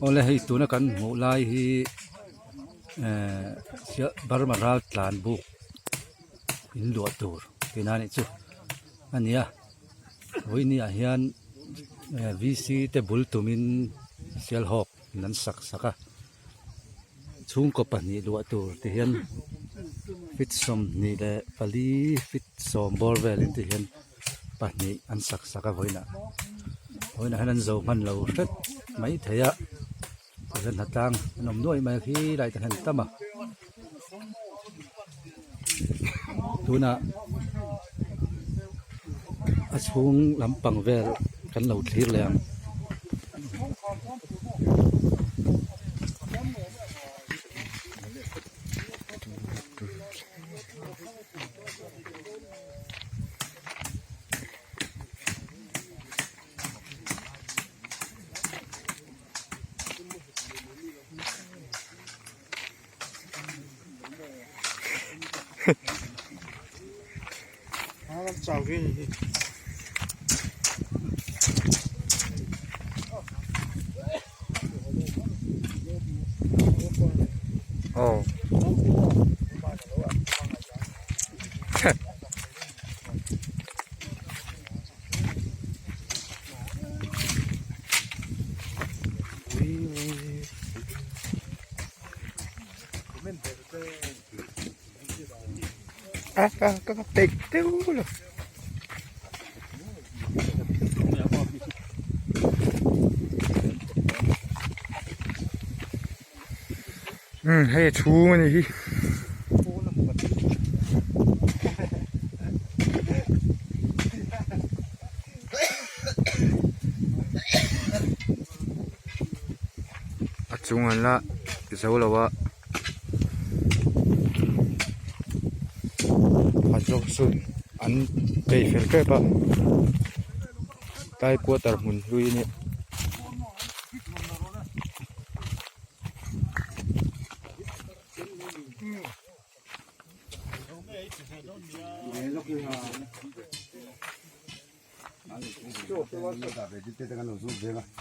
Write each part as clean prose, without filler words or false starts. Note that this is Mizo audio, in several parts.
Awle hei tuna kan hmuh lai hi ehh Burma ral tlan buk in luah tur tihna anih chu a ni a vawiin ah hian V C te bul tumin Sialhawk in an sak sak a chhungkaw pahnih luah tur ti hian feet 24 feet sawm bawr velin ti hian pahnih an sak sak a vawiinah vawiinah hian an zo hman lo hret mai thei a tihian hnatlang an awm nuaih mai a khi lai te hian tam a tunah a chhung lampang vel kan lo thlir leh ang. Aw. A a ka ka pek deuh lo. Umm hei a chhung a ni hi. A chung an la zo lo a. A zawk chu an chei fel tep a tlai quarter hmun hlui a nia.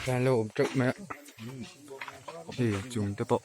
Hian lo awm teuh mai a hei a chung te pawh.